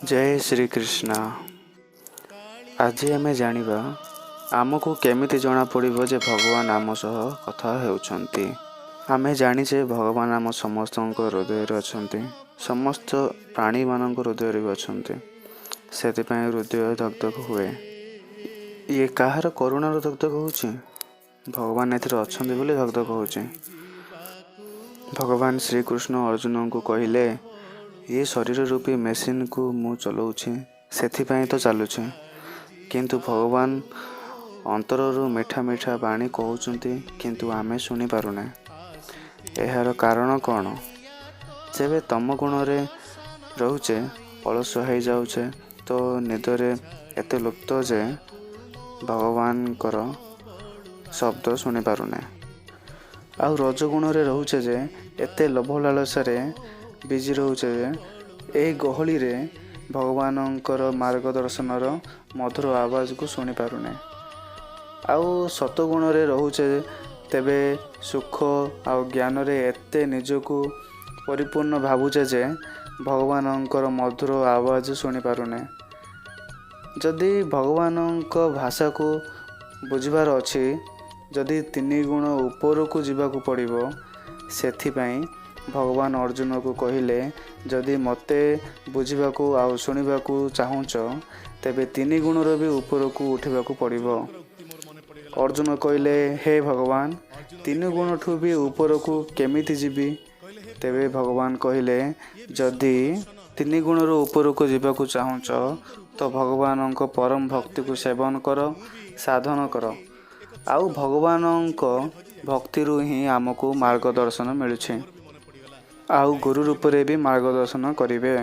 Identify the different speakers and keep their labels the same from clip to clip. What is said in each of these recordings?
Speaker 1: ଜୟ ଶ୍ରୀକୃଷ୍ଣ। ଆଜି ଆମେ ଜାଣିବା ଆମକୁ କେମିତି ଜଣାପଡ଼ିବ ଯେ ଭଗବାନ ଆମ ସହ କଥା ହେଉଛନ୍ତି। ଆମେ ଜାଣିଛେ ଭଗବାନ ଆମ ସମସ୍ତଙ୍କ ହୃଦୟରେ ଅଛନ୍ତି, ସମସ୍ତ ପ୍ରାଣୀମାନଙ୍କ ହୃଦୟରେ ବି ଅଛନ୍ତି। ସେଥିପାଇଁ ହୃଦୟ ଧକଧକ ହୁଏ। ଇଏ କାହାର କରୁଣାରୁ ଧକଧକ ହେଉଛି? ଭଗବାନ ଏଥିରେ ଅଛନ୍ତି ବୋଲି ଧକଧକ ହେଉଛି। ଭଗବାନ ଶ୍ରୀକୃଷ୍ଣ ଅର୍ଜୁନଙ୍କୁ କହିଲେ, ଏ ଶରୀର ରୂପୀ ମେସିନ୍କୁ ମୁଁ ଚଲାଉଛି, ସେଥିପାଇଁ ତ ଚାଲୁଛି। କିନ୍ତୁ ଭଗବାନ ଅନ୍ତରରୁ ମିଠା ମିଠା ବାଣୀ କହୁଛନ୍ତି, କିନ୍ତୁ ଆମେ ଶୁଣିପାରୁନେ। ଏହାର କାରଣ କ'ଣ? ଯେବେ ତମ ଗୁଣରେ ରହୁଛେ, ଅଳସୁଆ ହେଇଯାଉଛେ, ତ ନିଦରେ ଏତେ ଲୁପ୍ତ ଯେ ଭଗବାନଙ୍କର ଶବ୍ଦ ଶୁଣିପାରୁନେ। ଆଉ ରଜଗୁଣରେ ରହୁଛେ ଯେ ଏତେ ଲୋଭ ଲାଳସାରେ ବିଜି ରହୁଛେ ଯେ ଏହି ଗହଳିରେ ଭଗବାନଙ୍କର ମାର୍ଗଦର୍ଶନର ମଧୁର ଆବାଜକୁ ଶୁଣିପାରୁନେ। ଆଉ ସତ୍ୱଗୁଣରେ ରହୁଛେ ତେବେ ସୁଖ ଆଉ ଜ୍ଞାନରେ ଏତେ ନିଜକୁ ପରିପୂର୍ଣ୍ଣ ଭାବୁଛେ ଯେ ଭଗବାନଙ୍କର ମଧୁର ଆବାଜ ଶୁଣିପାରୁନେ। ଯଦି ଭଗବାନଙ୍କ ଭାଷାକୁ ବୁଝିବାର ଅଛି, ଯଦି ତିନି ଗୁଣ ଉପରକୁ ଯିବାକୁ ପଡ଼ିବ। ସେଥିପାଇଁ ଭଗବାନ ଅର୍ଜୁନକୁ କହିଲେ, ଯଦି ମୋତେ ବୁଝିବାକୁ ଆଉ ଶୁଣିବାକୁ ଚାହୁଁଛ, ତେବେ ତିନି ଗୁଣର ବି ଉପରକୁ ଉଠିବାକୁ ପଡ଼ିବ। ଅର୍ଜୁନ କହିଲେ, ହେ ଭଗବାନ, ତିନି ଗୁଣଠୁ ବି ଉପରକୁ କେମିତି ଯିବି? ତେବେ ଭଗବାନ କହିଲେ, ଯଦି ତିନି ଗୁଣରୁ ଉପରକୁ ଯିବାକୁ ଚାହୁଁଛ, ତ ଭଗବାନଙ୍କ ପରମ ଭକ୍ତିକୁ ସେବନ କର, ସାଧନ କର। ଆଉ ଭଗବାନଙ୍କ ଭକ୍ତିରୁ ହିଁ ଆମକୁ ମାର୍ଗଦର୍ଶନ ମିଳୁଛି, ଆଉ ଗୁରୁ ରୂପରେ ବି ମାର୍ଗଦର୍ଶନ କରିବେ।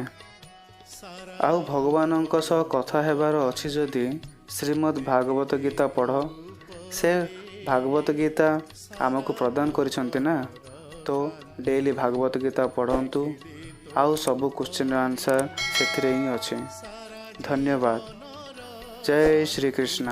Speaker 1: ଆଉ ଭଗବାନଙ୍କ ସହ କଥା ହେବାର ଅଛି ଯଦି, ଶ୍ରୀମଦ୍ ଭାଗବତ ଗୀତା ପଢ଼। ସେ ଭାଗବତ ଗୀତା ଆମକୁ ପ୍ରଦାନ କରିଛନ୍ତି ନା, ତ ଡେଲି ଭାଗବତ ଗୀତା ପଢ଼ନ୍ତୁ। ଆଉ ସବୁ କୋଶ୍ଚିନ୍ର ଆନ୍ସର୍ ସେଥିରେ ହିଁ ଅଛି। ଧନ୍ୟବାଦ। ଜୟ ଶ୍ରୀକୃଷ୍ଣ।